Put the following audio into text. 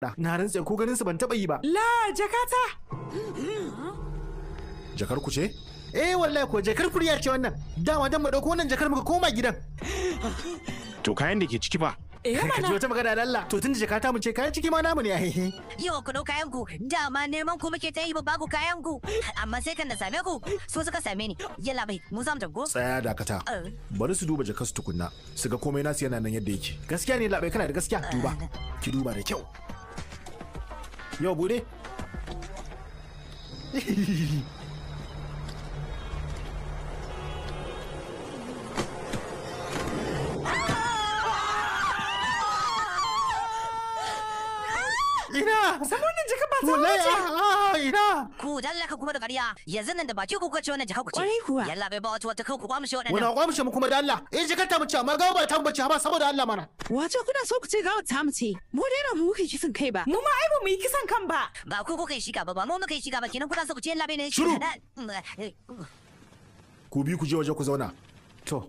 Na rantse ko ganin su ban taba yi ba. La jakata. Jakar ku ce? Eh wallahi ko jakar kuriya ce wannan. Dama dan mu dauko wannan jakar muka koma gidan. To kayan da ke ciki fa? Eh Ka ji mana. wata magana da Allah. To tun da jakata mu ce kayan ciki ma namu ne ai. Yau ku ɗau kayan ku, dama neman ku muke ta yi ba ku kayan ku. Amma sai kan na same ku, su suka same ni. Yalla bai, mu zamu tafi ko? Tsaya dakata. Bari su duba jakar su tukunna. Su ga komai nasu yana nan yadda yake. Gaskiya ne labai kana da gaskiya. Duba. Ki duba da kyau. Yau bude. Ina! San wannan jaka ba ta Wallahi wuce. ah, ina! Ku dalla ka kuma da ƙarya. Yanzu nan da baki ku kuka ce wannan jaka ku ce. Ƙwarai kuwa. Yalla bai ba wata wata kan ku kwamshe Wani waɗannan. kwamshe mu kuma da Allah. Eh jakar ta mu ce amma gawa ba ta mu bace ba saboda Allah mana. Wato kuna so ku ce gawa ta mu ce. Mu dai ba mu muka kisan kai ba. Mu ma ai ba mu yi kisan kan ba. Ba ku kuka yi shiga ba, ba mu muka yi shiga ba, kenan kuna so ku ce yalla bai ne. Shiru! Ku bi ku je waje ku zauna. To.